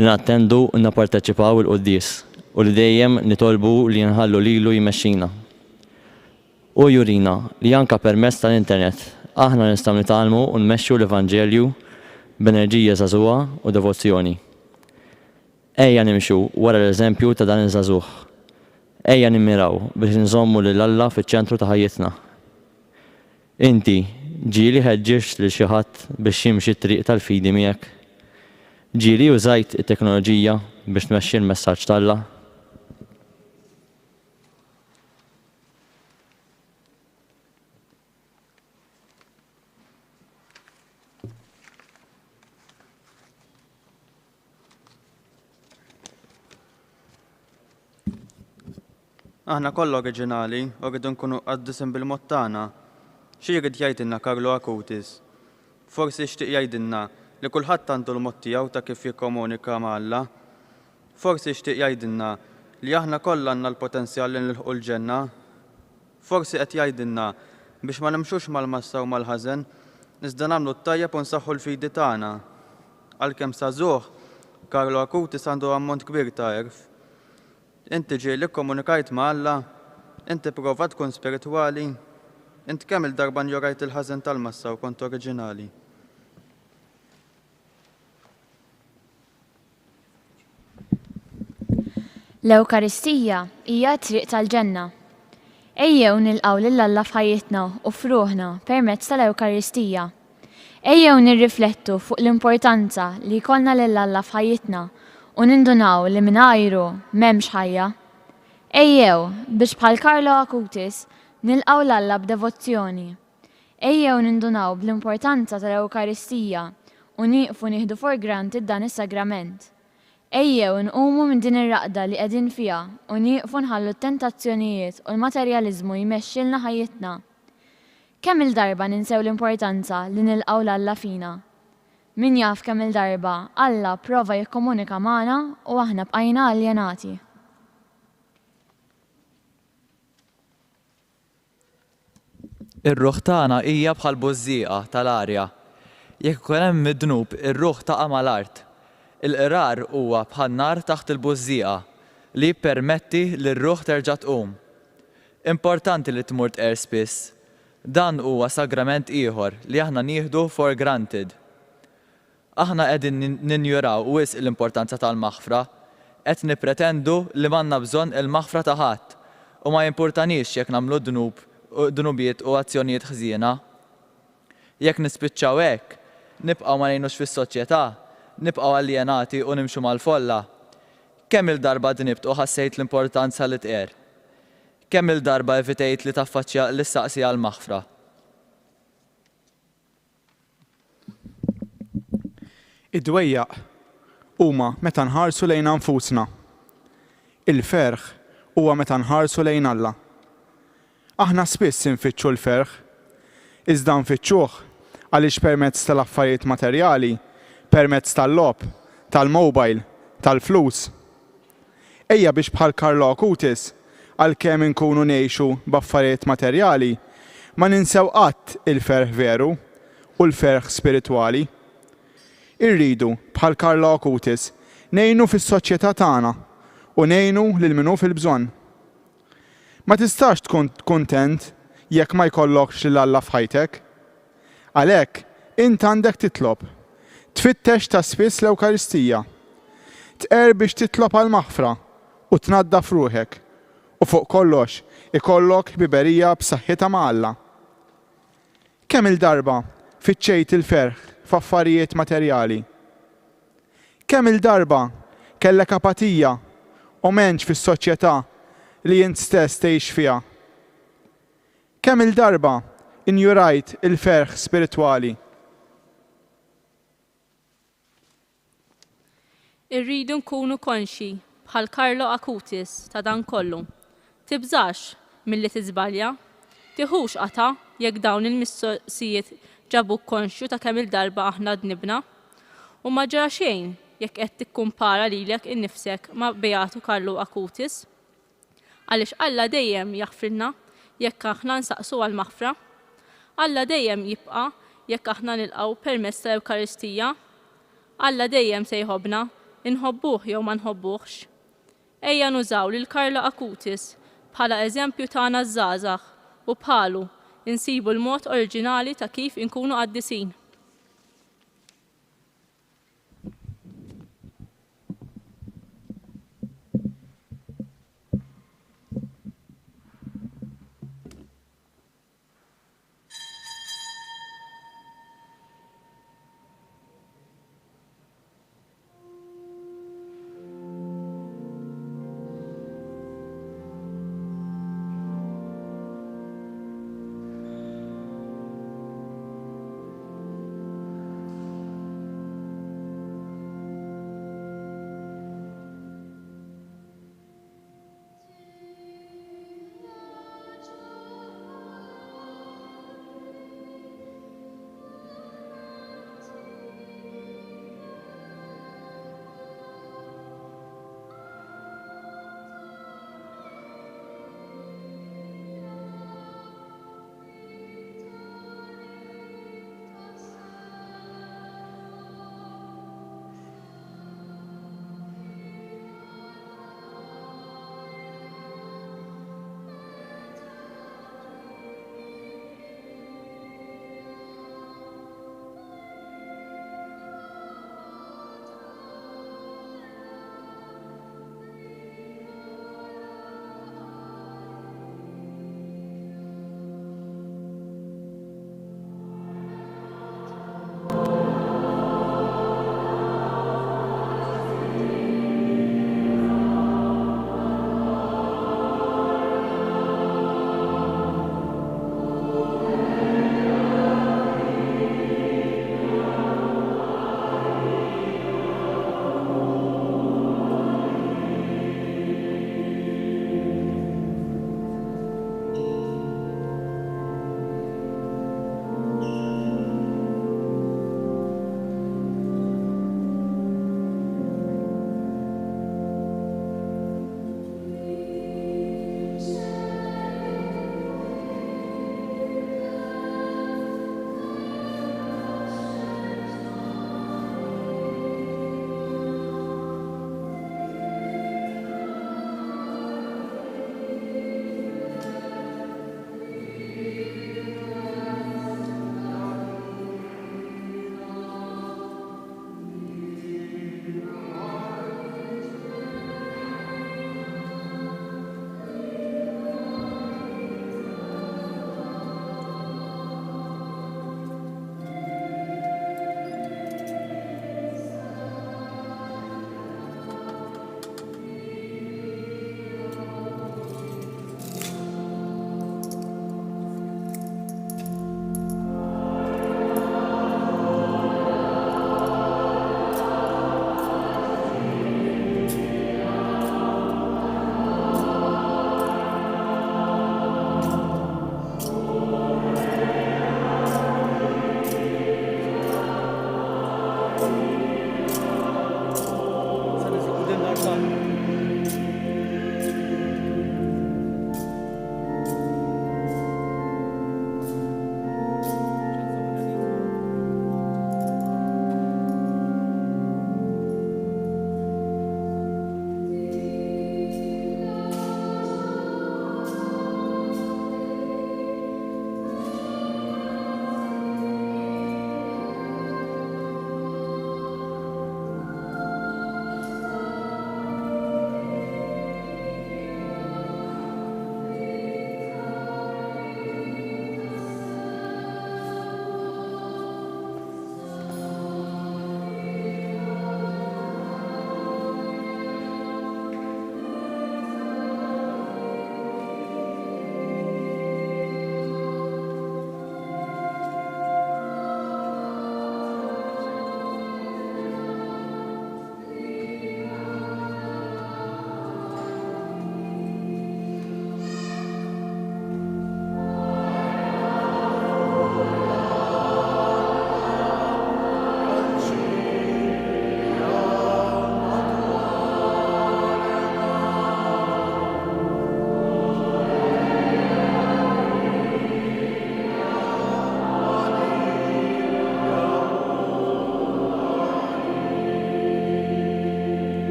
Li nattendu u napparteċipaw il-quddies u li dejjem nitolbu li nħallu lilu jmexxina. Hu jurina li anke permezz tal-internet aħna nistgħu nitgħallmu u nmexxu l-Evanġelju b'enerġija żagħżugħa u devozzjoni. Ejja nimxu wara l-eżempju ta' dan iż-żagħżugħ. Ejja nimmiraw biex inżommu lil Alla fiċ-ċentru ta' ħajjitna. Inti ġieli ħeġġiġt lil xi ħadd biex jimxi t-triq tal-fidi miegħek? Ġieli użajt it-teknoloġija biex tmexxi l-messaġġ t'Alla? Aħna kollha oriġinali u rridu nkunu qaddisin bil-mod tagħna. Xi jrid jgħidilna Carlo Acutis? Forsi jixtieq jgħidilna li kulħadd għandu l-mod tiegħu ta' kif jikkomunika ma' Alla. Forsi jixtieq jgħidilna li aħna kollha għandna l-potenzjal li nilħqu l-ġenna. Forsi qed jgħidilna biex ma nimxux mal-massa u mal-ħażen, iżda nagħmlu t-tajjeb u nsaħħu l-fidi tagħna. Għalkemm żagħżugħ, Carlo Acutis għandu ammont kbir ta' għerf. Inti ġieli kkomunikajt ma' Alla? Int tipprova tkun spiritwali? Int kemm-il darba njorajt il-ħażen tal-massa u kont oriġinali? L-Ewkaristija hija t-triq tal-ġenna. Ejjew nilqgħu lil Alla f'ħajjitna u f'ruħna permezz tal-Ewkaristija. Ejjew nirriflettu fuq l-importanza li jkollna lil Alla f'ħajjitna u nindunaw li mingħajru m'hemmx ħajja. Ejjew, biex bħal Carlo Acutis, nilqgħu 'l Alla b'devozzjoni. Ejjew nindunaw bl-importanza tal-Ewkaristija u nieqfu nieħdu for granted dan is-sagrament. Ejjew nqumu minn din ir-raqda li qegħdin fiha u nieqfu nħallu t-tentazzjonijiet u l-materjaliżmu jmexxilna ħajjitna. Kemm-il darba ninsew l-importanza li nilqgħu 'l Alla fina? Min jaf kemm-il darba Alla pprova jikkomunika magħna u aħna bqajna aljenati. Ir-ruħ tagħna hija bħal bużżieqa tal-arja. Jekk ikun hemm id-dnub, ir-ruħ taqa' mal-art. Il-qrar huwa bħan-nar taħt il-bużżieqa, li jippermetti li r-ruħ terġa' tqum. Importanti li tmur tqerr spiss. Dan huwa sagrament ieħor li aħna nieħdu for granted. Aħna qegħdin ninjuraw wisq l-importanza tal-maħfra. Qed nippretendu li m'għandna bżonn il-maħfra ta' ħadd u ma jimpurtaniex jekk nagħmlu dnub, dnubiet u azzjonijiet ħżiena. Jekk nispiċċaw hekk, nibqgħu ma ngħinux fis-soċjetà, nibqgħu aljenati u nimxu mal-folla. Kemm-il darba dnibt u ħassejt l-importanza li tqerr? Kemm-il darba evitejt li taffaċċja li ssaqsi għall-maħfra? Id-dwejjaq huma meta nħarsu lejna nfusna. Il-ferħ huwa meta nħarsu lejn Alla. Aħna spiss infittxu l-ferħ. Iżda nfittxuh għaliex permezz tal-affarijiet materjali, permezz tal-logħob, tal-mobile, tal-flus. Ejja biex bħal Carlo Acutis, għalkemm inkunu ngħixu b'affarijiet materjali, ma ninsew qatt il-ferħ veru u l-ferħ spiritwali. Irridu, bħal Carlo Acutis, ngħinu fis-soċjetà tagħna u ngħinu lil min hu fil-bżonn. Ma tistax tkun kuntent jekk ma jkollokx lil Alla f'ħajtek. Għalhekk, int għandek titlob. Tfittex ta' spiss l-Ewkaristija. Tqerr biex titlob għall-maħfra u tnaddaf ruħek. U fuq kollox, ikollok ħbiberija b'saħħitha ma' Alla. Kemm-il darba fittxejt il-ferħ f'affarijiet materjali? Kemm-il darba kellek apatija u m'għentx fis-soċjetà li int stess tgħix fiha? Kemm-il darba injurajt il-ferħ spiritwali? Irridu nkunu konxji, bħal Carlo Acutis, ta' dan kollu. Tibżax milli tiżbalja. Tiħux qatgħa jekk dawn il-mistoqsijiet ġabuk konxju ta' kemm-il darba aħna dnibna. U ma ġara xejn jekk qed tikkumpara lilek innifsek ma' Beatu Carlo Acutis. Għaliex Alla dejjem jaħfrilna jekk aħna nsaqsu għall-maħfra. Alla dejjem jibqa' jekk aħna nilqgħu permezz tal-Ewkaristija. Alla dejjem se jħobbna. Inħobbuh jew ma nħobbuhx. Ejja nużaw lil Carlo Acutis bħala eżempju tagħna ż-żgħażagħ u bħalu, insibu l-mod oriġinali ta' kif inkunu qaddisin.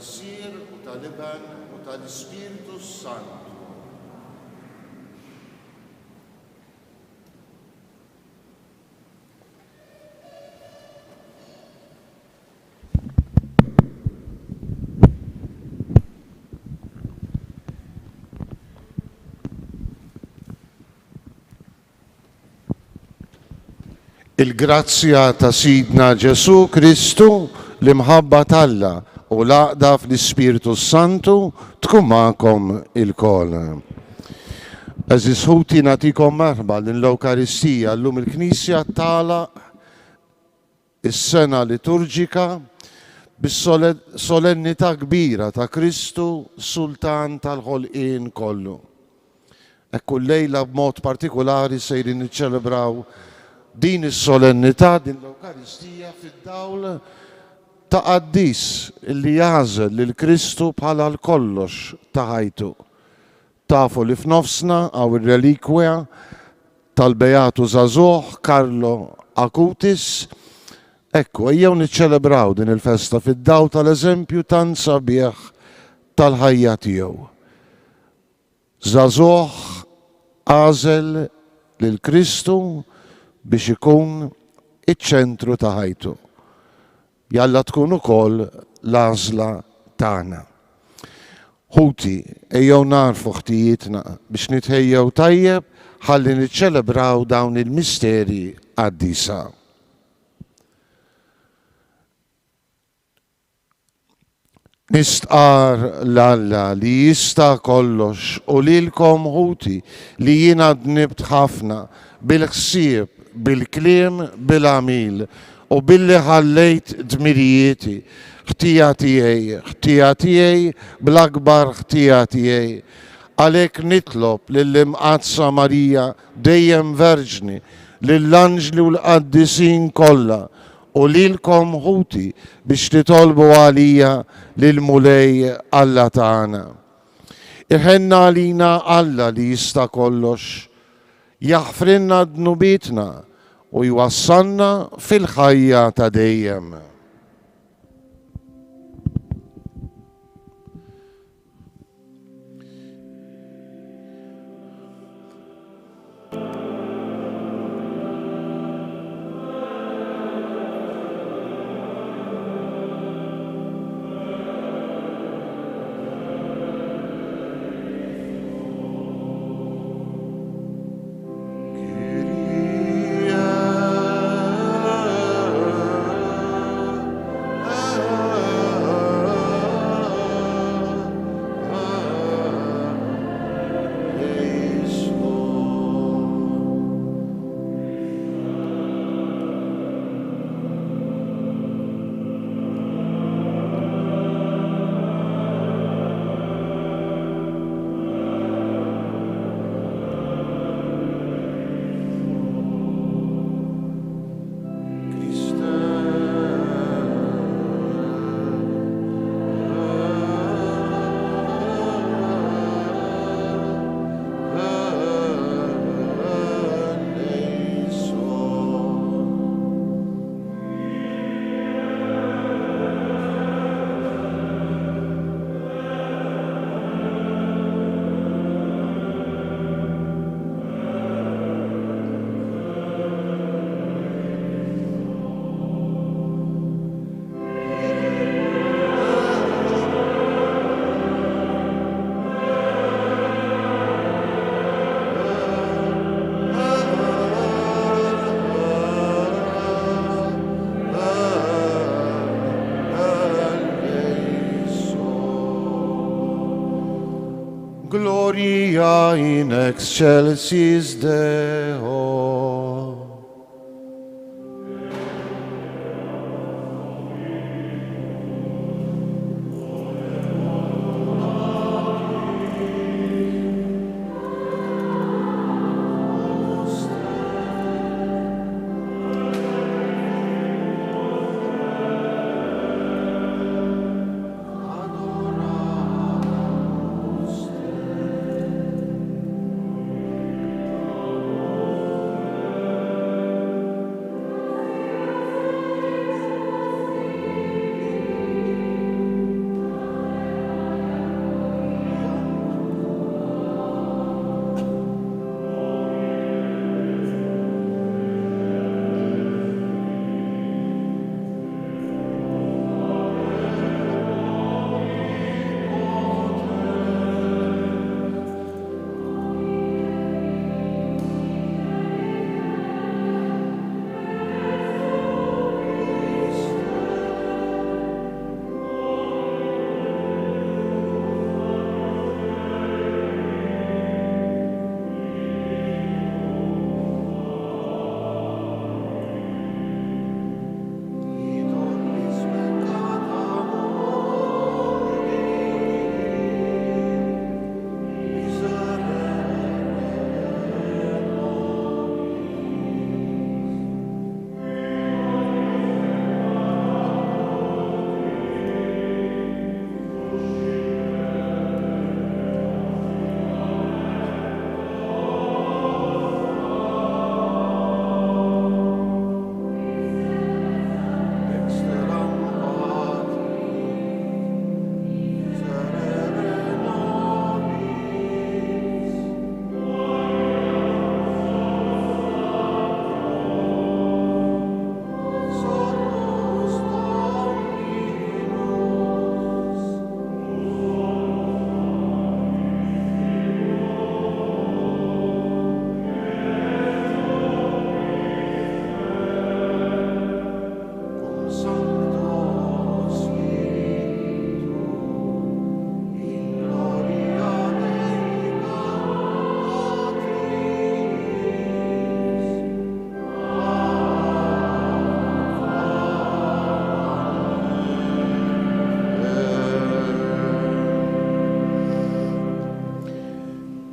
tal-Missier u tal-Iben u tal-Ispirtu s-Santu. Il-grazzja ta' Sidna Ġesù Kristu, l-imħabba t'Alla u l-għaqda fl-Ispirtu s-Santu tkun magħkom ilkoll. Għeżież ħuti nagħtikom merħba lil l-Ewkaristija llum il-Knisja tagħlaq is-sena liturġika bis-solennità kbira ta' Kristu Sultan tal-ħolqien kollu. Hekk u llejla b'mod partikulari sejrin niċċelebraw din is-solennità, din l-Ewkaristija fid-dawl ta' qaddis li għażel lil Kristu bħala l-kollox ta' ħajtu. Tafu li f'nofsna hawn ir-relikwja tal-Beatu żagħżugħ Carlo Acutis. Ekku, ejjew niċċelebraw din il-festa fid-dawl tal-eżempju tant sabiħ tal-ħajja tiegħu. Żagħżugħ għażel lil Kristu biex ikun iċ-ċentru ta' ħajtu. Jalla tkun ukoll l-għażla tagħna. Ħuti, ejjew nagħrfu ħtijietna biex nitħejjew tajjeb ħalli niċċelebraw dawn il-misteri qaddisa. Nistqarr 'l Alla li jista' kollox u lilkom ħuti li jiena dnibt ħafna bil-ħsieb, bil-kliem, bil-għamil u billi ħallejt dmirijieti. Ħtija tiegħi, ħtija tiegħi, bl-akbar ħtija tiegħi. Għalhekk nitlob lill-Imqaddsa Marija dejjem Verġni, lill-anġli u l-qaddisin kollha U lilkom, ħuti, biex titolbu għalija lill-Mulej Alla tagħna. Iħenn għalina Alla li jista' kollox, jaħfrilna dnubietna u jwassalna fil-ħajja ta' dejjem. Gloria in excelsis Deo.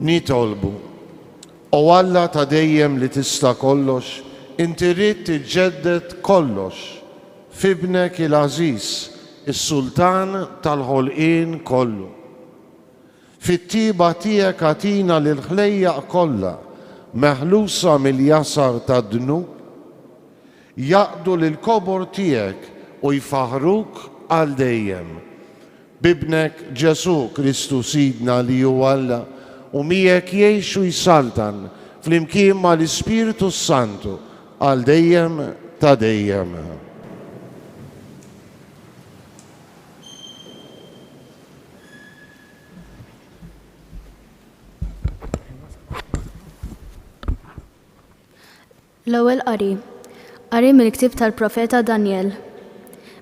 Nitolbu. O Alla ta' dejjem li tista' kollox, inti ridt iġġedded kollox f'Ibnek il-għażiż, is-Sultan tal-ħolqien kollu. Fit-tjieba tiegħek agħtina lill-ħlejjaq kollha, meħlusa mill-jasar tad-dnub, jaqdu lill-kobor tiegħek u jfaħħruk għal dejjem. B'Ibnek Ġesù Kristu Sidna li hu Alla u miegħek jgħix u jsaltan flimkien ma' l-Ispirtu s-Santu għal dejjem ta' dejjem. L-Ewwel Qari Qari mill-ktieb tal-profeta Danjel.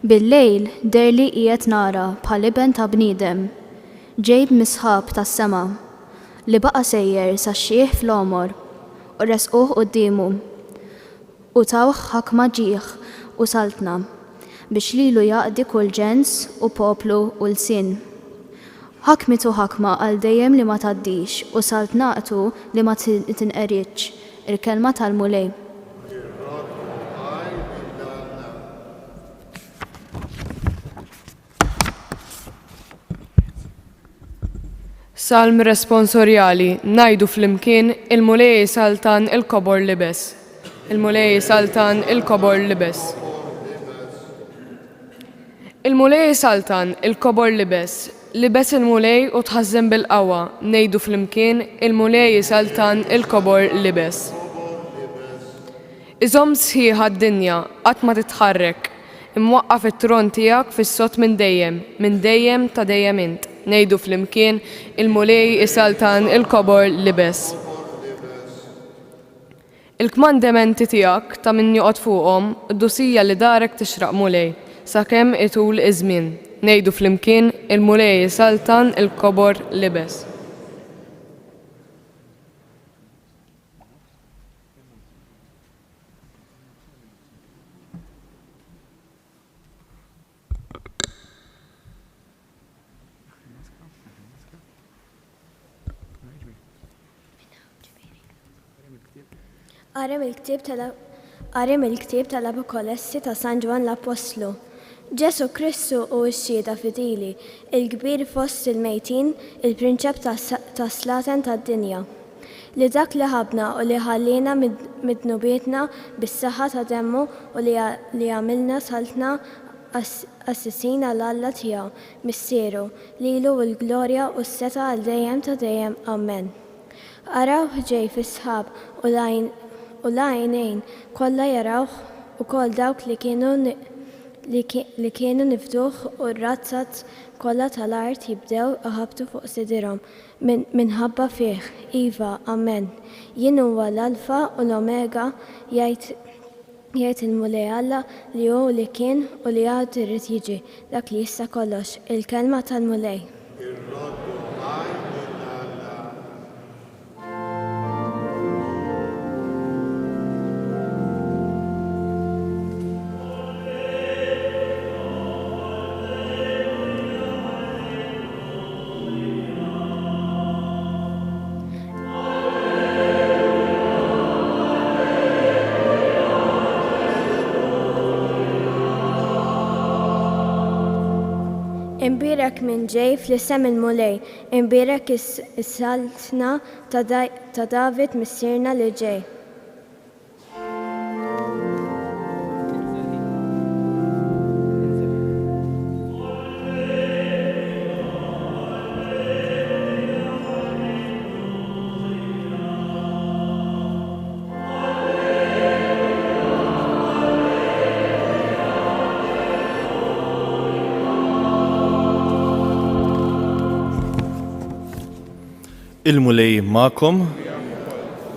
Bil-lejl dehrli qiegħed nara bħal iben ta' bniedem, ġej mis-sħab tas-sema, li baqa' sejjer sax-xiħ fl-għomor, u ressquh quddiemu. U tawh ħakma ġieħ u saltna, biex lilu jaqdi kull ġens u poplu u lsien. Ħakmitu ħakma għal dejjem li ma tgħaddix u saltnatu li ma tinqeridx, il-kelma tal-Mulej. Ir-Rodd hu ħaj lil Alla. Salm Responsorjali, Ngħidu flimkien, Il-Mulej isaltan, il-kobor libes. Il-Mulej isaltan, il-kobor libes. Il-Mulej isaltan, il-kobor libes. Libes il-Mulej u tħażżem bil-qawwa, ngħidu flimkien, Il-Mulej isaltan, il-kobor libes. Iżomm sħiħa d-dinja, qatt ma titħarrek. Imwaqqaf it-tron tiegħek fis-sod minn dejjem, minn dejjem ta' dejjem int. Ngħidu flimkien, Il-Mulej isaltan il-kobor libes. Il-kmandementi tiegħek ta' min joqgħod fuqhom, qdusija li darek tixraq Mulej, sakemm itul iż-żmien. Ngħidu flimkien, Il-Mulej isaltan il-kobor libes. Qari mill-ktieb tal Qari mill-ktieb tal-Apokalessi ta' San Ġwann l-Appostlu. Ġesù Kristu hu x-xhieda fidili, il-kbir fost il-mejtin, il-prinċep tas-slaten tad-dinja. Li dak li ħabbna u li ħalliena mid-dnubietna bis-saħħa ta' demmu u li għamilna saltna qassisin għal Alla tiegħu, Missieru, lilu l-glorja u s-setgħa għal dejjem ta' dejjem. Ammen. Arawh ġej fis-sħab u l-għajnejn kollha jarawh ukoll dawk li kienu li kienu nifduh u r-razzat kollha tal-art jibdew iħabbtu fuq sidirhom Minħabba fih, iva, Amen. Jien huwa l-Alfa u l-Omega, jgħid jgħid il-Mulej Alla, li hu u li kien u li għad irid jiġi, dak li jista' kollox. Il-Kelma tal-Mulej. Irroddu ħajr lil Alla. Imbierek min ġej fl-isem il-Mulej, imbierek is-saltna ta' David missierna li ġej. Il-Mulej magħkom.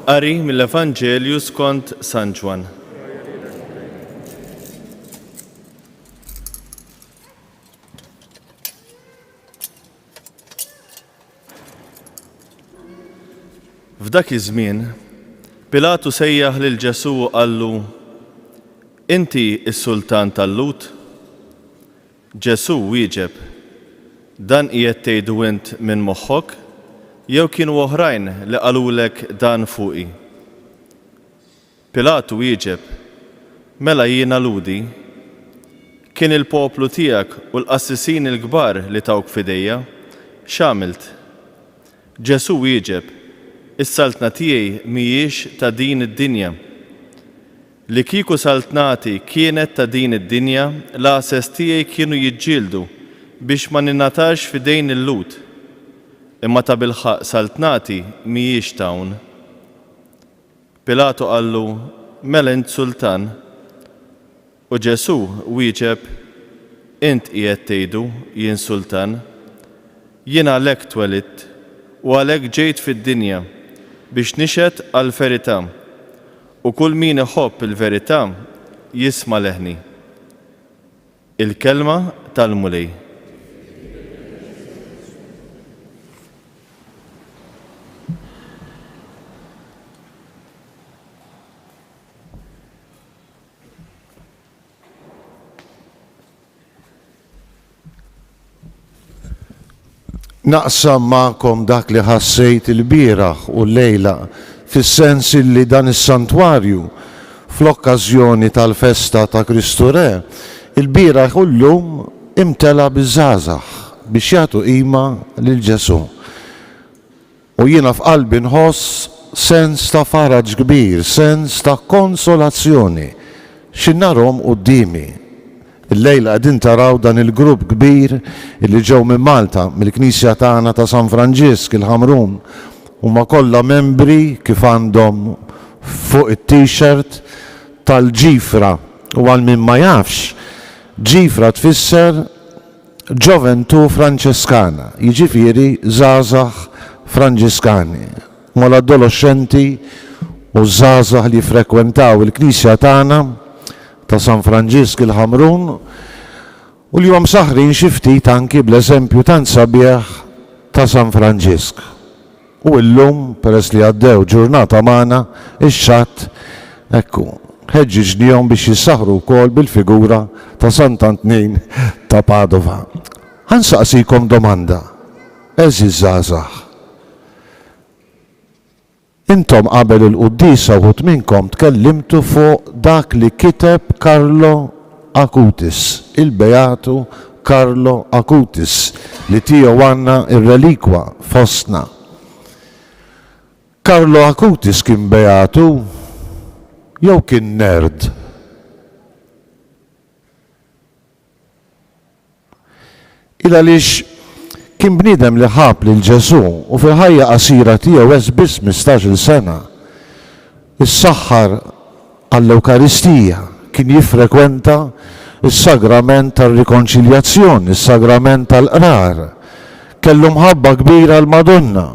Qari mill-Evanġelju skont San Ġwann. F'dak iż-żmien, Pilatu sejjaħ lil Ġesù u qallu, Inti s-sultan tal-Lhud? Ġesù wieġeb, Dan qiegħed tgħidu int minn moħħok, Jew kienu oħrajn li qalulek dan fuqi? Pilatu wieġeb, Mela jiena Lhudi? Kien il-poplu tiegħek u l-qassisin il-kbar li tawk f'idejja. X'għamilt? Ġesù wieġeb, Is-saltna tiegħi mhijiex ta' din id-dinja. Li kieku saltnati kienet ta' din id-dinja, l-għases tiegħi kienu jiġġieldu biex ma ningħatax f'idejn il-Lhud. Imma tabilħaqq saltnati mhijiex t'hawn. Pilatu qallu, Mela int sultan? U Ġesù wieġeb, Int qiegħed tgħidu, jien sultan. Jien għalhekk twelidt, u għalhekk ġejt fid-dinja, biex nixhed għall-verità. U kull min iħobb il-verità jisma' leħni. Il-Kelma tal-Mulej. Naqsam magħkom dak li ħassejt ilbieraħ u llejla fis-sens illi dan is-santwarju fl-okkażjoni tal-festa ta' Kristu Re, ilbieraħ u llum imtela biż-żgħażagħ biex jagħtu qima lil Ġesù. U jiena f'qalbi nħoss sens ta' faraġ kbir, sens ta' konsolazzjoni xi narhom quddiemi. Illejla qegħdin taraw dan il-grupp kbir illi ġew minn Malta, mill-knisja tagħna ta' San Franġisk, il-Ħamrun. Huma kollha membri, kif għandhom fuq it-T-shirt, tal-Ġifra. U għal min ma jafx, Ġifra tfisser Ġoventù Franċeskana, jiġifieri żgħażagħ Franġiskani. Huma l-adoloxxenti u ż-żgħażagħ li jiffrekwentaw il-knisja tagħna ta' San Franġisk il-Ħamrun u li huma msaħħrin xi ftit anki bl-eżempju tant sabiħ ta' San Franġisk. U illum, peress li għaddew ġurnata magħna, ix-xatt, hekk hu, ħeġġiġniehom biex jissaħħru wkoll bil-figura ta' Sant'Antnin ta' Padova. Ħa nsaqsikom domanda, għeżież żgħażagħ. Intom qabel il-quddiesa wħud minnkom tkellimtu fuq dak li kiteb Carlo Acutis, il-Beatu Carlo Acutis li tiegħu għandna r-relikwa fostna. Carlo Acutis kien beatu jew kien nerd? Il għaliex kien bniedem li ħabb lil Ġesù u fil-ħajja qasira tiegħu għex biss 15-il sena. Issaħħar għall-Ewkaristija, kien jiffrekwenta s-sagrament tar-Rikonċiljazzjoni, is-sagrament tal-Qrar. Kellu mħabba kbira għall-Madonna.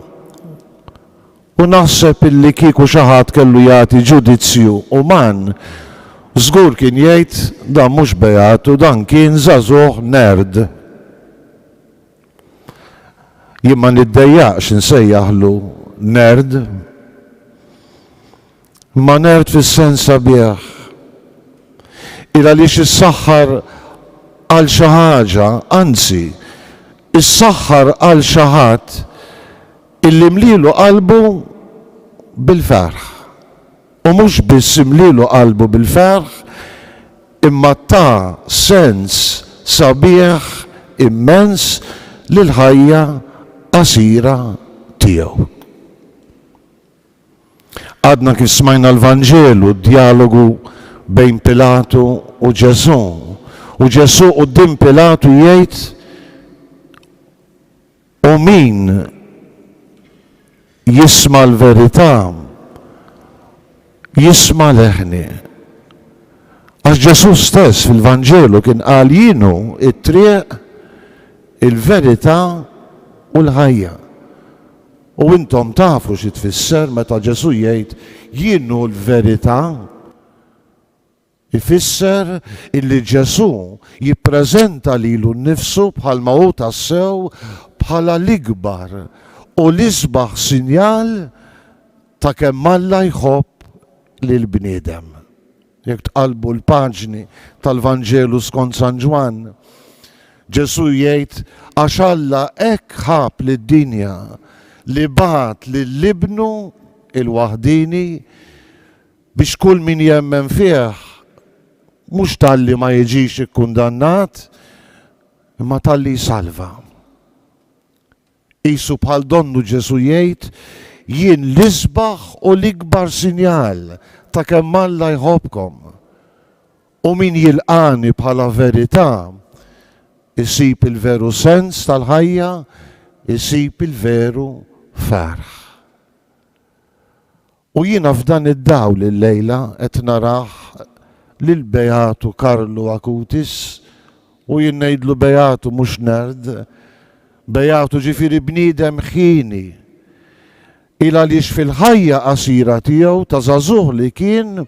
U naħseb illi kieku xi ħadd kellu jagħti ġudizzju uman, żgur kien jgħid dan mhux beatu, dan kien żagħżugħ nerd. Jien ma niddejjaqx insejjaħlu nerd. Imma nerd fis-sens sabiħ. Il għaliex issaħħar għal xi ħaġa, anzi, issaħħar għal xi ħadd Illi mlielu qalbu bil-ferħ. U mhux biss imlielu qalbu bil-ferħ, imma ta sens sabiħ immens lill-ħajja qasira tiegħu. Għadna kif smajna l-Vanġelu, d-djalogu bejn Pilatu u Ġesù. U Ġesù quddiem Pilatu jgħid, U min jisma' l-verità, jisma' leħni. Għax Ġesù stess fil-Vanġelu kien qal jien hu t-triq, il-verità u l-ħajja. U intom tafu xi tfisser meta Ġesù jgħid jien hu l-verità. Ifisser illi Ġesù jippreżenta lilu nnifsu bħalma hu tassew bħala l-ikbar u l-isbaħ sinjal ta' kemm Alla jħobb lill-bniedem. Jekk tqallbu l-paġni tal-Vanġelu skont San Ġwann, Ġesù jgħid għax Alla hekk ħabb lid-dinja. li bagħat lil Ibnu l-waħdieni biex kull min jemmen fih mhux talli ma jiġix ikkundannat imma talli jsalva. Qisu bħal donnu Ġesù jgħid, Jien l-isbaħ u l-ikbar sinjal ta' kemm Alla jħobbkom. U min jilqagħni bħala verità, isib il-veru sens tal-ħajja, isib il-veru ferħ. U jiena f'dan id-dawl illejla qed narah lil Beatu Carlo Acutis, u jien ngħidlu Beatu mhux nerd, Beatu ġifieri bniedem ħieni, il għaliex fil-ħajja qasira tiegħu ta' żagħżugħ li kien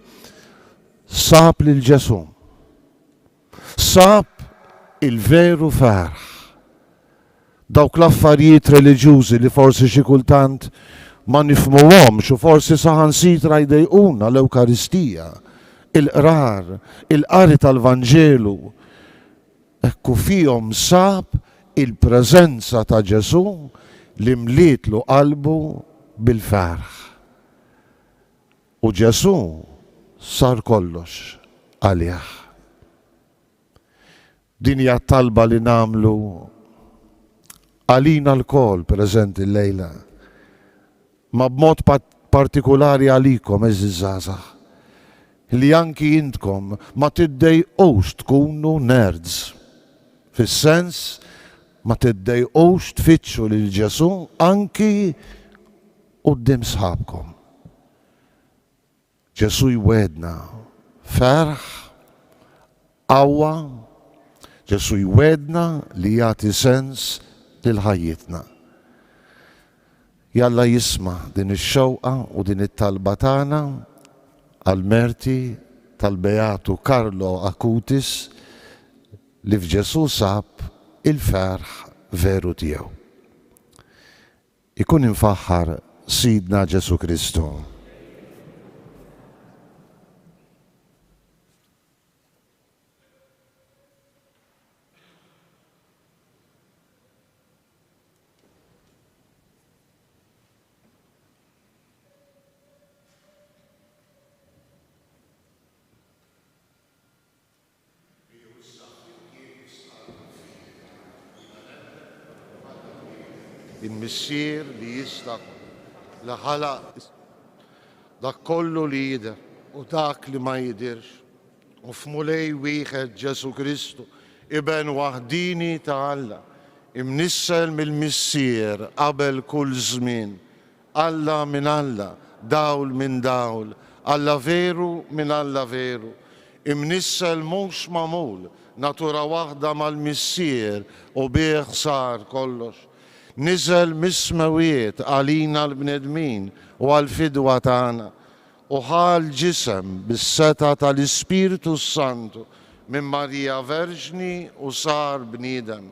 sab lil Ġesù. Sab il-veru ferħ. Dawk l-affarijiet reliġjużi li forsi xi kultant ma nifhmuhomx u forsi saħansitra jdejquna, l-Ewkaristija, il-qrar, il-qari tal-Vanġelu, hekk hu fihom sab il-preżenza ta' Ġesù li mlietlu qalbu bil-ferħ. U Ġesù sar kollox għalih. Din hija t-talba li nagħmlu għalina lkoll preżenti llejla, ma b'mod partikulari għalikom għeżież żgħażagħ, li anki intkom ma tiddejqux tkunu nerds, fis-sens ma tiddejqux tfittxu lil Ġesù anki quddiem sħabkom. Ġesù jwegħdna ferħ, qawwa, Ġesù jwegħdna li jagħti sens lil ħajjitna. Jalla jisma' din ix-xewqa u din it-talba tagħna għall-merti tal-Beatu Carlo Acutis li f'Ġesù sab il-ferħ veru tiegħu. Ikun imfaħħar Sidna Ġesù Kristu. Ejjew issa flimkien nistqarru l-fidi tagħna. Jiena nemmen f'Alla wieħed, il-Missier li jista' kollox, li ħalaq dak kollu li jidher u dak li ma jidhirx, u f'Mulej wieħed Ġesù Kristu, Iben waħdieni ta' Alla, imnissel mill-Missier qabel kull żmien, Alla minn Alla, dawl minn dawl, Alla veru minn Alla veru, imnissel mhux magħmul, natura waħda mal-Missier u bih sar kollox. Niżel mis-smewwiet għalina l-bnedmin u għall-fidwa tagħna, u ħa l-ġisem bis-setgħa tal-Ispirtu s-Santu minn Marija Verġni u sar bniedem.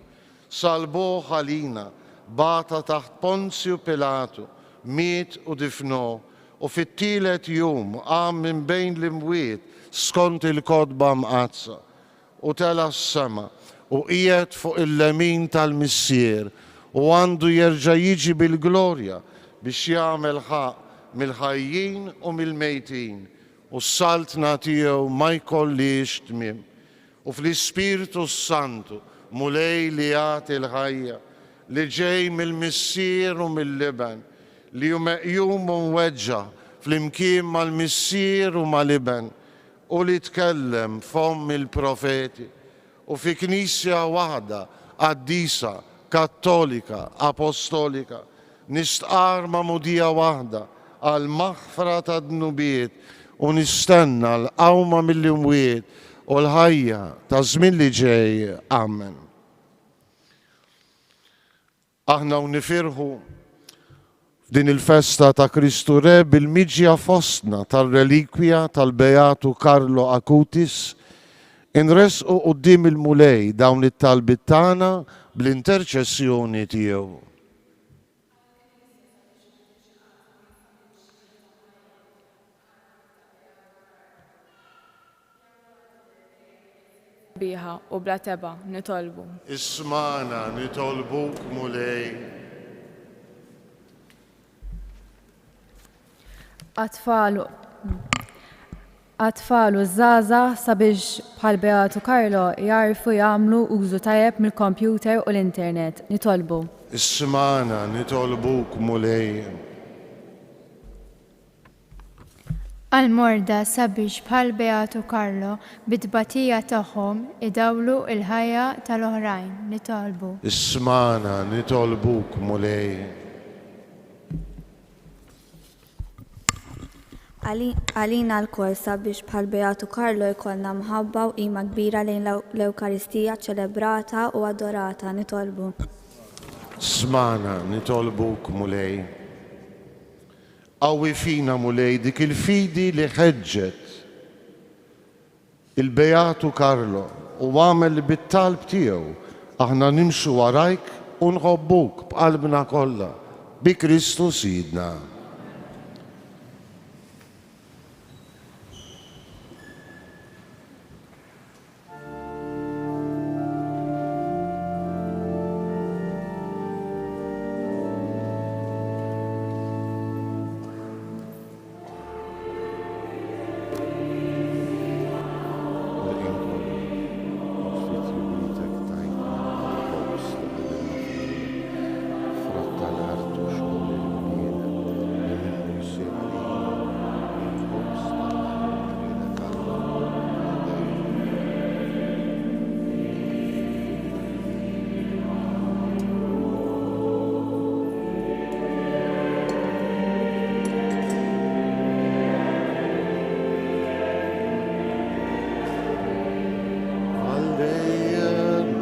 Salbuh għalina, bata taħt Ponzju Pilatu, miet u difnuh, u fit-tielet jum qam minn bejn l-imwiet skont il-Kotba Mqaddsa, u tela' s-sema, u qiegħed fuq il-lemin tal-Missier, u għandu jerġa' jiġi bil-glorja biex jagħmel ħaqq mill-ħajjin u mill-mejtin, u s-saltna tiegħu ma jkollhiex tmiem. U fl-Ispirtu s-Santu, Mulej li jagħti l-ħajja, li ġej mill-Missier u mill-Iben, li hu meqjum u mweġġa' flimkien mal-Missier u mal-Iben, u li tkellem f'fomm il-profeti, u fi Knisja waħda, qaddisa, kattolika, apostolika, Nistqarr magħmudija waħda għall-maħfra tad-dnubiet u nistenna l-qawma mill-imwiet u l-ħajja taż-żmien li ġej. Amen. Aħna u nifirħu f'din il-festa ta' Kristu Re bil-miġja fostna tar-relikwija tal-Beatu Carlo Acutis, inressqu quddiem il-Mulej dawn it-talbiet tagħna bl-interċessjoni tiegħu. Sabiħa u bla tebgħa, nitolbu. Ismagħna, nitolbuk, Mulej. Għat-tfal għat-tfal u ż-żgħażagħ sabiex bħal Beatu Carlo jagħrfu jagħmlu użu tajjeb mill-kompjuter u l-internet. Nitolbu. Ismagħna, nitolbuk, Mulej. Għall-morda sabiex bħal Beatu Carlo bit-tbatija tagħhom idawlu l-ħajja tal-oħrajn. Nitolbu. Ismagħna, nitolbuk, Mulej. Għalina lkoll sabiex bħal Beatu Carlo jkollna mħabba u qima kbira lejn l-Ewkaristija ċċelebrata u adorata, nitolbu. Smagħna, nitolbuk, Mulej. Qawwi fina, Mulej, dik il-fidi li ħeġġet il-Beatu Carlo u agħmel li bit-talb tiegħu aħna nimxu warajk u nħobbuk b'qalbna kollha, bi Kristu Sidna. Il-ħin kollu, u fi tjubitek tajtna l-ħobż li qegħdin noffrulek, frott tal-art u xogħol il-bniedem, li minnu jsir għalina il-ħobż tal-ħajja li lilek Alla għal dejjem. Għal dejjem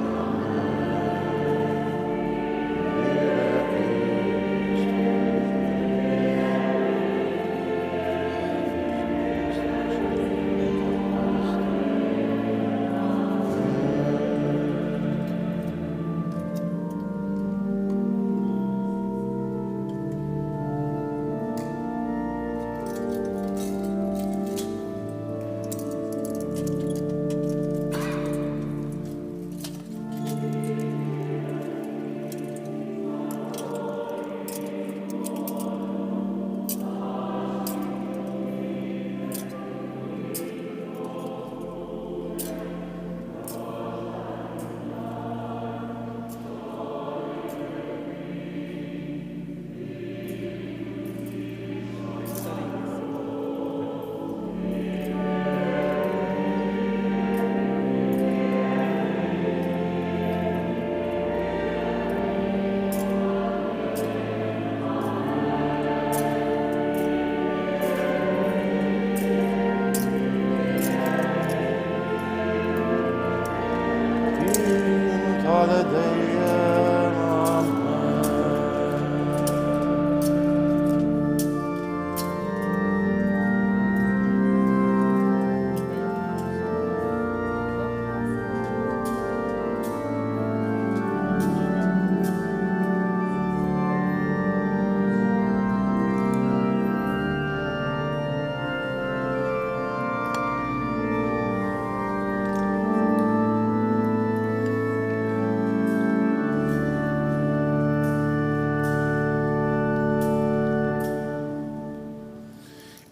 Int għal dejjem Amen.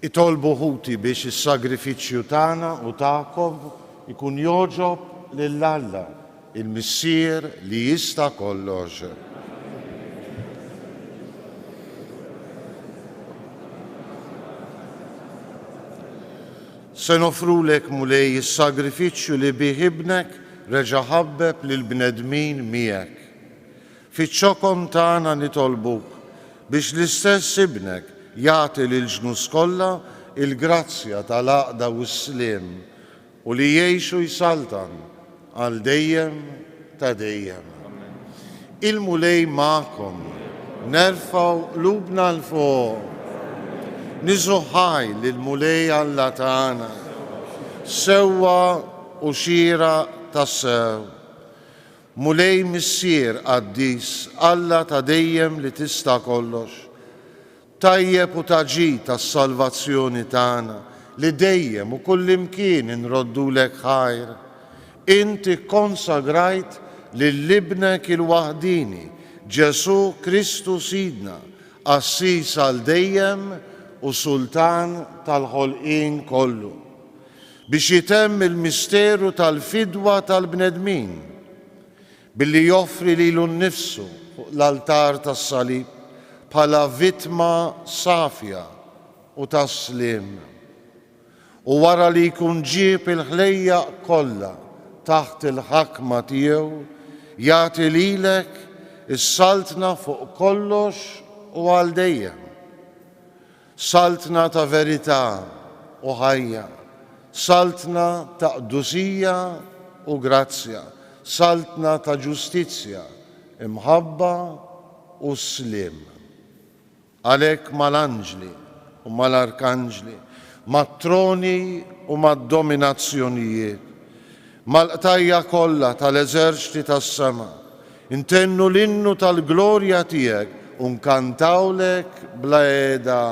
Itolbu ħuti biex is-sagrifiċċju tagħna u tagħkom ikun jogħġob lil Alla, il-Missier li jista' kollox. Se noffrulek, Mulej, is-sagrifiċċju li bih Ibnek reġa' ħabbeb lill-bnedmin miegħek. Fiċ-ċokon tagħna nitolbuk biex l-istess Ibnek jagħti lill-ġnus kollha l-grazzja tal-għaqda u s-sliem u li jgħix u jsaltan għal dejjem ta' dejjem. Il-Mulej magħkom. Nerfgħu qlubna 'l fuq. Niżu ħaj lill-Mulej Alla tagħna. Sewwa u xieraq tassew. Mulej Missier qaddis, Alla ta' dejjem li tista' kollox, tajjeb u ta' ġid għas-salvazzjoni tagħna, li dejjem u kullimkien inroddulek ħajr. Int ikkonsagrajt lil Ibnek il-waħdieni, Ġesù Kristu Sidna, qassis għal dejjem u Sultan tal-ħolqien kollu, biex itemm il-misteru tal-fidwa tal-bnedmin, billi joffri lilu nnifsu fuq l-altar tas-salib bħala vittma safja u tas-sliem. U wara li jkun ġieb il-ħlejjaq kollha taħt il-ħakma tiegħu, jagħti lilek is-saltna fuq kollox u għal dejjem. Saltna ta' verità u ħajja, saltna ta' qdusija u grazzja, saltna ta' ġustizzja, imħabba u sliem. Għalhekk mal-anġli u mal-arkanġli, mat-troni u mad-dominazzjonijiet, mal-qtajja' kollha tal-eżerċti tas-sema, ntennu l-innu tal-glorja tiegħek u nkantawlek bla heda.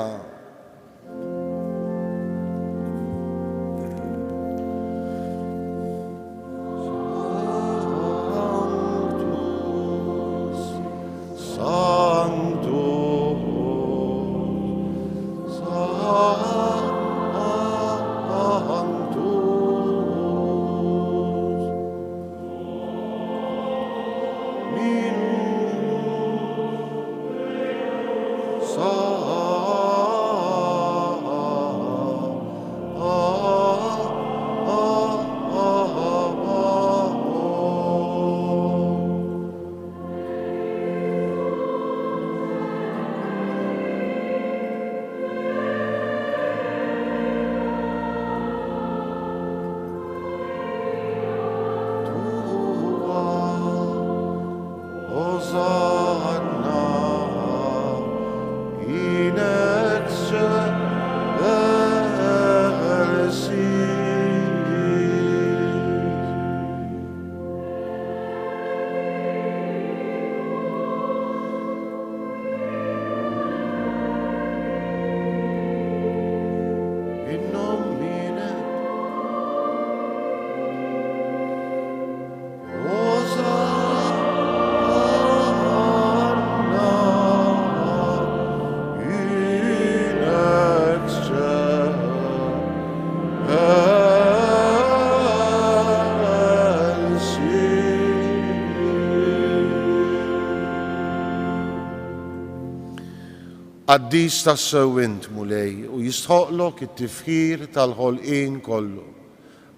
Qaddis tassew int, Mulej, u jistħoqqlok it-tifħir tal-ħolqien kollu.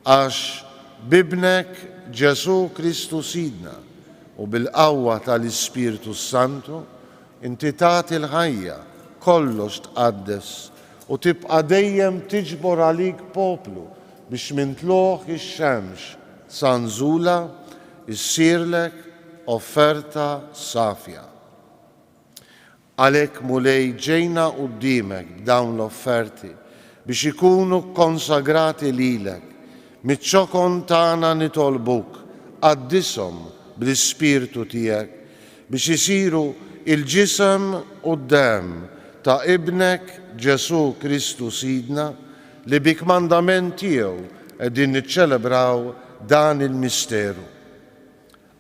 Għax b'Ibnek Ġesù Kristu Sidna u bil-qawwa tal-Ispirtu s-Santu, inti tagħti l-ħajja, kollox tqaddes, u tibqa' dejjem tiġbor għalik poplu biex minn tlugħ ix-xemx sa nżulha ssirlek offerta safja. Għalhekk, Mulej, ġejna quddiemek b'dawn l-offerti biex ikunu kkonsagrati lilek. Miċ-ċokon tagħna nitolbuk, qaddishom bl-Ispirtu tiegħek biex isiru l-ġisem u d-demm ta' Ibnek Ġesù Kristu Sidna, li bi kmandament tiegħu qegħdin niċċelebraw dan il-misteru.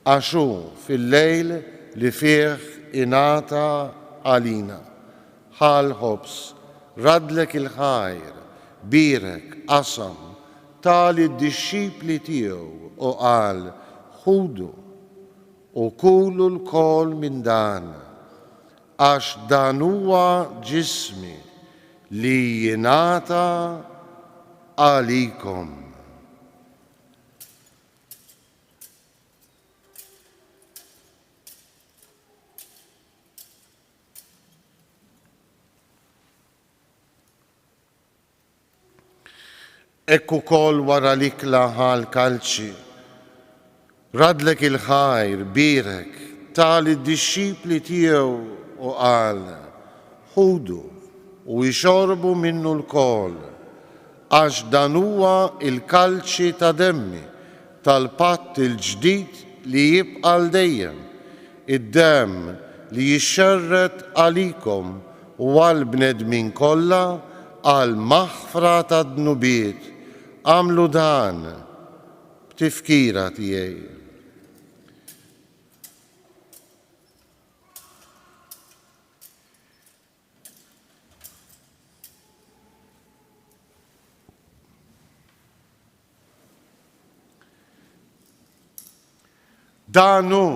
Għax hu fil-lejl li fih ingħata għalina, ħa l-ħobż, raddlek il-ħajr, bierek, qasam, ta lid-dixxipli tiegħu u qal, Ħudu u kulu lkoll minn dan, għax dan huwa ġismi li jingħata għalikom. Hekk ukoll wara l-ikla ħa l-kalċi, raddlek il-ħajr, bierek, ta lid-dixxipli tiegħu u qal, Ħudu u ixorbu minnu lkoll, Għax dan huwa l-kalċi ta' demmi, tal-patt il-ġdid li jibqa' għal dejjem, id-demm li jixxerred għalikom u għall-bnedmin kollha għall-maħfra tad-dnubiet. Agħmlu dan b'tifkira tiegħi. Dan hu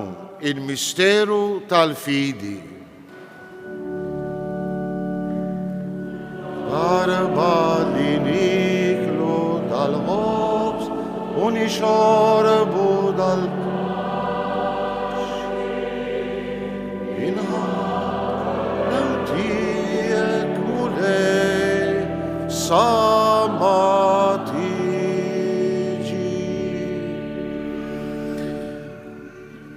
l-misteru tal-fidi. Darba li niklu dal-ħobż u nixorbu dal-kaċ. Inħabb l-tiegħek Mulej sa ma tiġi.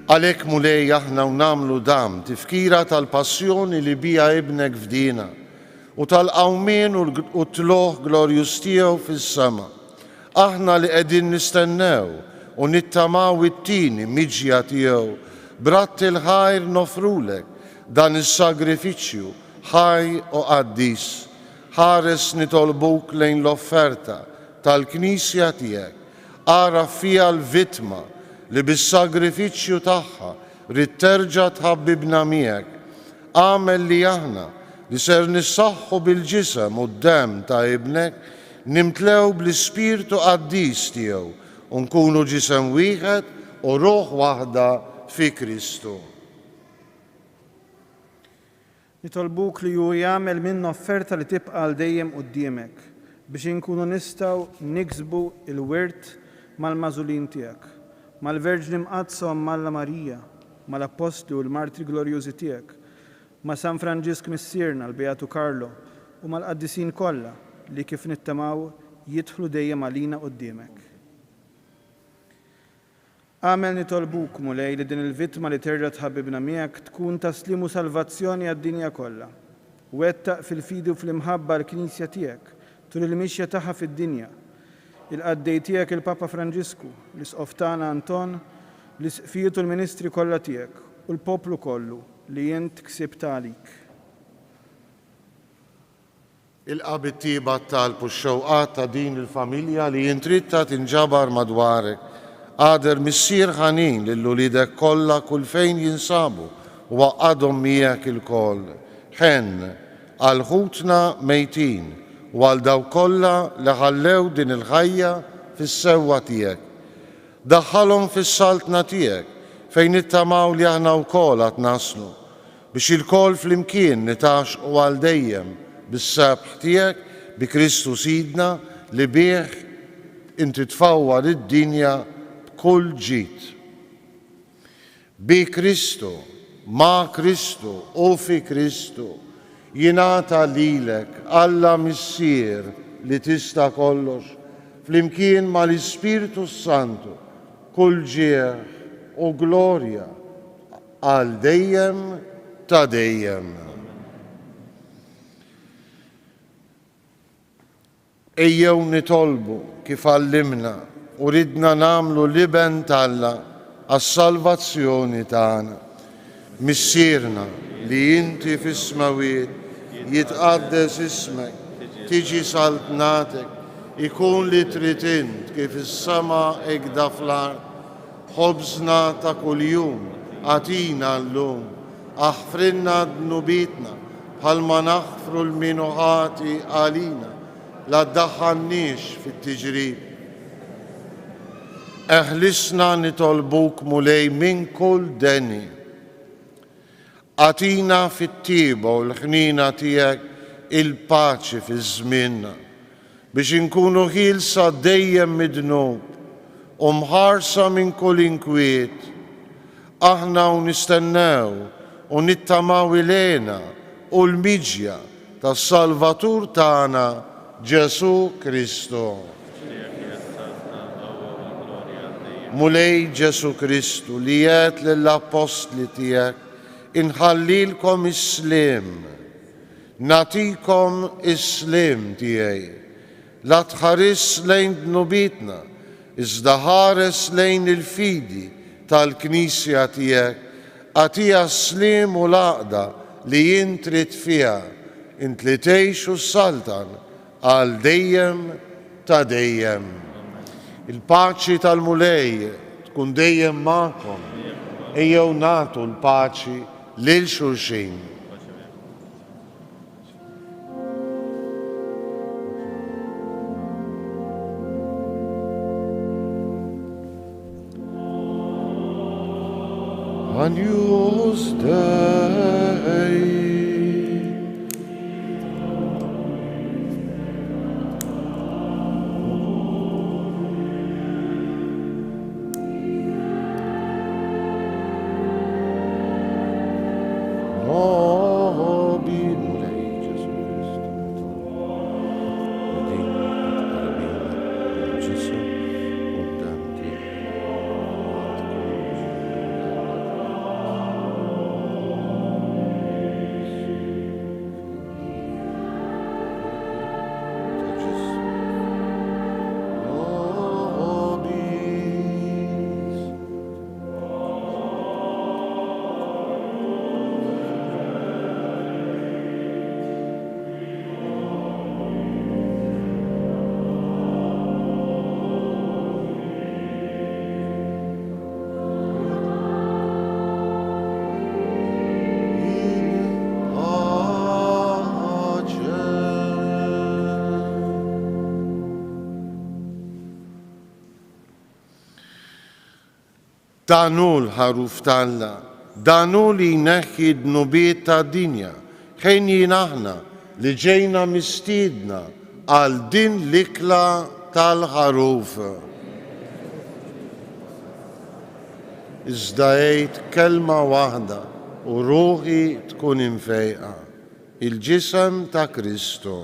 Għalhekk, Mulej, aħna u nagħmlu dan tifkira tal-passjoni li biha Ibnek fdiena u tal-qawmien u t-tlugħ glorjuż tiegħu fis-sema, aħna li qegħdin nistennew u nittamaw it-tieni miġja tiegħu, b'radd il-ħajr noffrulek dan is-sagrifiċċju ħaj u qaddis. Ħares nitolbuk lejn l-offerta tal-Knisja tiegħek Agħraf fiha l-vittma li bis-sagrifiċċju tagħha ridt terġa' tħabbibna miegħek. Agħmel li aħna, li ser nissaħħu bil-ġisem u d-demm ta' Ibnek, nimtlew bl-Ispirtu qaddis tiegħu u nkunu ġisem wieħed u ruħ waħda fi Kristu. Nitolbuk li hu jagħmel minna offerta li tibqa' għal dejjem quddiemek, biex inkunu nistgħu niksbu l-wirt mal-magħżulin tiegħek, mal-Verġni Mqaddsa Omm Alla Marija, mal-Appostli u l-Martri glorjużi tiegħek, ma' San Franġisk Missierna, l-Beatu Carlo, u mal-qaddisin kollha li kif nittamaw jidħlu dejjem għalina quddiemek. Agħmel nitolbuk, Mulej, li din il-vittma li terġa' tħabbibna miegħek tkun ta' sliem u salvazzjoni għad-dinja kollha. Wettaq fil-fidi u fl-imħabba l-Knisja tiegħek tul il-mixja tagħha fid-dinja. Il-qaddej tiegħek il-Papa Franġisku, l-Isqof tagħna Anton, l-Isqfijiet u l-ministri kollha tiegħek, u l-poplu kollu li int ksibt għalik. Ilqa' bit-tjieba t-talb u x-xewqat ta' din il-familja li int ridtha tinġabar madwarek. Agħder Missier ħanin lil uliedek kollha kull fejn jinsabu u għaqqadhom miegħek ilkoll. Ħenn għal ħutna mejtin u għal dawk kollha li ħallew din il-ħajja fis-sewwa tiegħek. Daħħalhom fis-saltna tiegħek, fejn nittamaw li aħna wkoll għad naslu, biex ilkoll flimkien nitgħaxxqu għal dejjem bis-sebħ tiegħek bi Kristu Sidna li bih inti tfawwar id-dinja b'kull ġid. Bi Kristu, ma' Kristu u fi Kristu, jingħata lilek, Alla Missier li tista' kollox, flimkien mal-Ispirtu s-Santu, kull ġieħ u glorja għal dejjem ta' dejjem. Ejjew nitolbu kif għallimna u ridna nagħmlu l-Iben t'Alla għas-salvazzjoni tagħna. Missierna li inti fis-smewwiet, jitqaddes ismek, tiġi saltnatek, ikun li trid int kif is-sema hekda fl-art. Ħobżna ta' kuljum agħtina llum. Aħfrilna dnubietna bħalma naħfru 'l min hu ħati għalina, la ddaħħalniex fit-tiġrib. Eħlisna nitolbuk Mulej minn kull deni. Agħtina fit-tjieba u l-ħniena tiegħek il-paċi fi żmienna, biex inkunu ħielsa dejjem mid-dnub u mħarsa minn kull inkwiet, aħna u nistennew u nittamaw il-hena u l-miġja tas-Salvatur tagħna Ġesù Kristu. Mulej Ġesù Kristu li għedt lill-appostli tiegħek, Inħallilkom is-sliem, nagħtikom is-sliem tiegħi. La tħarisx lejn dnubietna, iżda ħares lejn il-fidi tal-Knisja tiegħek, agħtiha s-sliem u l-għaqda li int trid fiha, int li tgħix u ssaltan għal dejjem ta' dejjem. Il-paċi tal-Mulej tkun dejjem magħkom. Ejjew nagħtu l-paċi lil xulxin. Agnus Dei. Nobi Mulej Ġesu Kristu nitolbu li din it-tqarbina bil-ġisem u d-demm tiegħek ma tkunx kundanna ta' ġismu. Nobis. Dan hu l-Ħaruf t'Alla, dan hu li jneħħi d-dnubiet tad-dinja. Ħenjin aħna li ġejna mistiedna għal din l-ikla tal-Ħaruf. Iżda għid kelma waħda u ruħi tkun imfejqa. Il-ġisem ta' Kristu.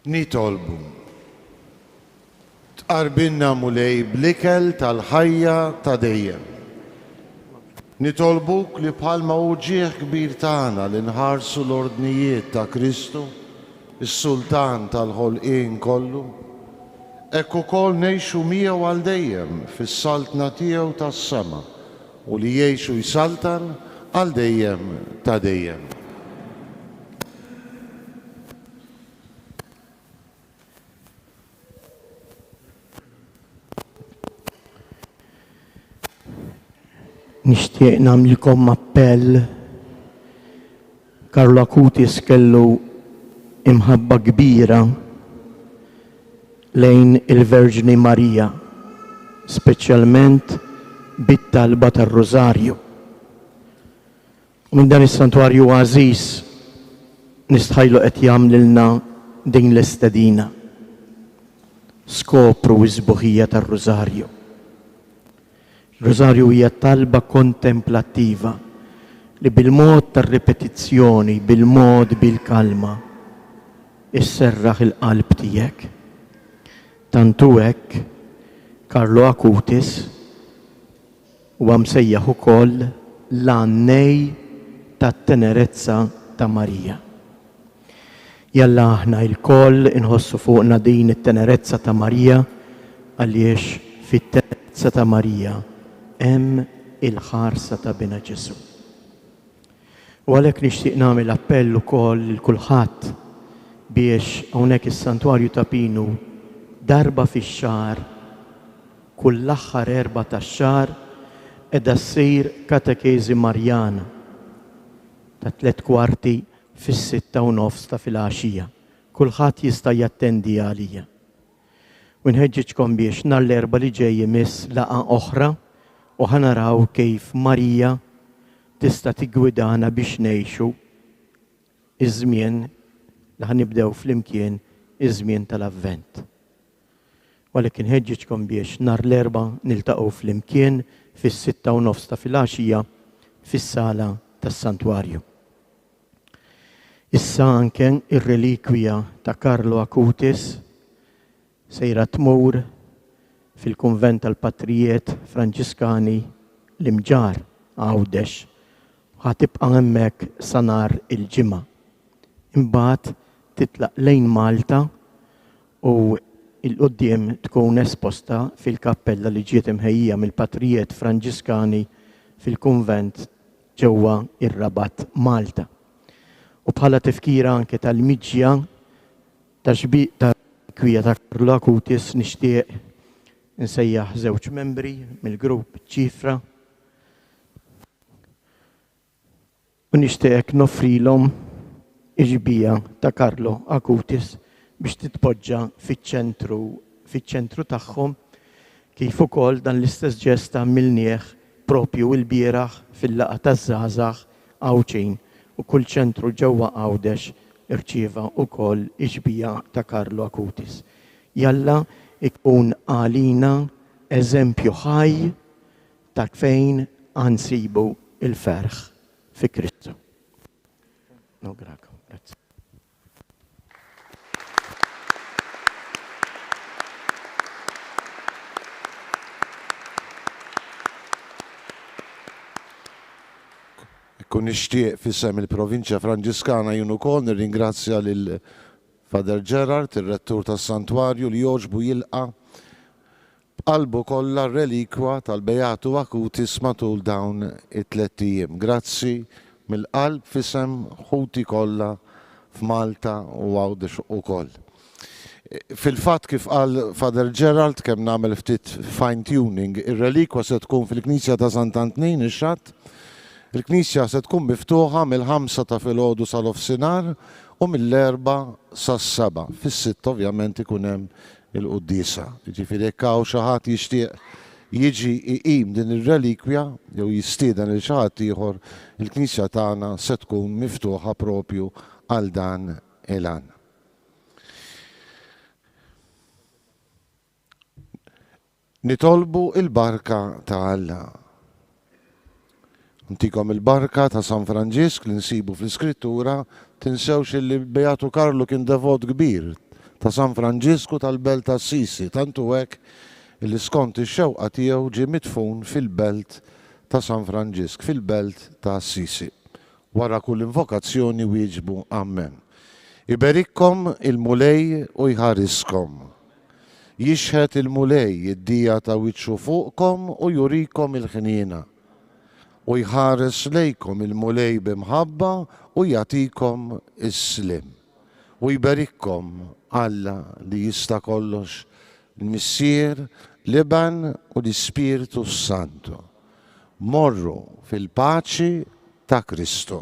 Nitolbu. Tqarbilna Mulej bl-ikel tal-ħajja ta' dejjem. Nitolbuk li bħalma hu ġieħ kbir tagħna li nħarsu l-ordnijiet ta' Kristu, is-Sultan tal-ħolqien kollu, hekk ukoll ngħixu miegħu għal dejjem fis-Saltna tiegħu tas-sema u li jgħix u jsaltan għal dejjem ta' dejjem. Nixtieq nagħmlilkom appell. Carlo Acutis kellu imħabba kbira lejn il-Verġni Marija, speċjalment bit-talba tar-Rużarju. U minn dan is-santwarju għażiż nistħajlu qed jagħmlilna din l-istedina. Skopru s-sbuħija tar-Rużarju. Ir-Rużarju hija talba kontemplattiva li bil-mod tar-ripetizzjoni, bil-mod bil-kalma, isserraħ il-qalb tiegħek. Tant hu hekk, Carlo Acutis, Huwa msejjaħ ukoll l-għannej tat-tenerezza ta' Marija. Jalla aħna ilkoll inħossu fuqna din it-tenerezza ta' Marija għaliex fit-tenerezza ta' Marija hemm il-ħarsa ta' Binha Ġesù. U għalhekk nixtieq nagħmel appell ukoll lil kulħadd biex hawnhekk is-Santwarju ta' Pinu darba fix-xahar Kull l-aħħar Erbgħa tax-xahar qiegħda ssir katekeżi Marjana ta' tlett kwarti fis-sitta u nofs ta' filgħaxija. Kulħadd jista' jattendi għalija. U nħeġġiġkom biex nhar l-Erbgħa li ġej imiss laqgħa oħra u ħa naraw kif Marija tista' tiggwidana biex ngħixu iż-żmien li ħa nibdew flimkien iż-żmien tal-Avvent. U għalhekk inħeġġiġkom biex nhar l-Erbgħa niltaqgħu flimkien fis-6:30 ta' filgħaxija fis-sala tas-Santwarju. Issa anke r-relikwija ta' Carlo Acutis sejra tmur fil-Kunvent tal-Patrijiet Franġiskani l-Imġarr, Għawdex, u ħa tibqa' hemmhekk sa nhar il-Ġimgħa. Imbagħad titlaq lejn Malta u 'l quddiem tkun esposta fil-kappella li ġiet imħejjija mill-Patrijiet Franġiskani fil-kunvent ġewwa r-Rabat Malta. U bħala tifkira anke tal-miġja ta' tar-relikwija ta' Carlo Acutis nixtieq insejjaħ żewġ membri mill-grupp Ċifra U nixtieqek noffrilhom ix-xbieha ta' Carlo Acutis biex titpoġġa fiċ-ċentru fiċ-ċentru tagħhom, kif ukoll dan l-istess ġest għamilnieh propju ilbieraħ fil-laqgħa taż-żgħażagħ Għawdxin u kull ċentru ġewwa Għawdex irċieva wkoll ix-xbieha ta' Carlo Acutis. Jalla jkun għalina eżempju ħaj Ta' fejn għa nsibu l-ferħ fi Kristu. Nawgurakom. Grazzi. Ekku nixtieq f'isem il-Provinċja Franġiskana jien ukoll nirringrazzja lil Father Gerard, ir-Rettur tas-Santwarju li għoġbu jilqa' b'qalbu kollha r-relikwa tal-Beatu Acutis matul dawn it-tlett ijiem. Grazzi mill-qalb f'isem ħuti kollha f'Malta u Għawdex ukoll. Fil-fatt kif qal Father Gerald kemm nagħmel ftit fine tuning, ir-relikwa se tkun fil-Knisja ta' Sant'Antnin ix-Xatt. Il-Knisja se tkun miftuħa mill-ħamsa ta' filgħodu sa nofsinhar u mill-erbgħa sas-sebgħa. Fis-sitta ovvjament ikun hemm il-quddiesa. Jiġifieri jekk hawn xi ħadd jixtieq jiġi jqim din ir-relikwja jew jistieden lil xi ħadd ieħor, il-knisja tagħna se tkun miftuħa propju għal dan il-għan. Nitolbu l-barka ta' Alla. Ntikom il-barka ta' San Franġisk li nsibu fl-Iskrittura, tinsewx illi Beatu Karlu kien devot kbir. ta' San Franġisku tal-belt ta' Assisi, tant hu hekk li skont ix-xewqa tiegħu ġie midfun fil-belt ta' San Franġisk, fil-belt ta' Assisi. Wara kull invokazzjoni wieġbu Ammen. Iberikkom il-Mulej u jħariskom. Jixħet il-Mulej id-dija ta' wiċċu fuqkom u jurikom il-ħniena. U jħares lejkom il-Mulej bi mħabba u jagħtikom is-sliem. U jberikkom Alla li jista' kollox, il-Missier, l-Iben u l-Ispirtu s-Santu. Morru fil-paċi ta' Kristu.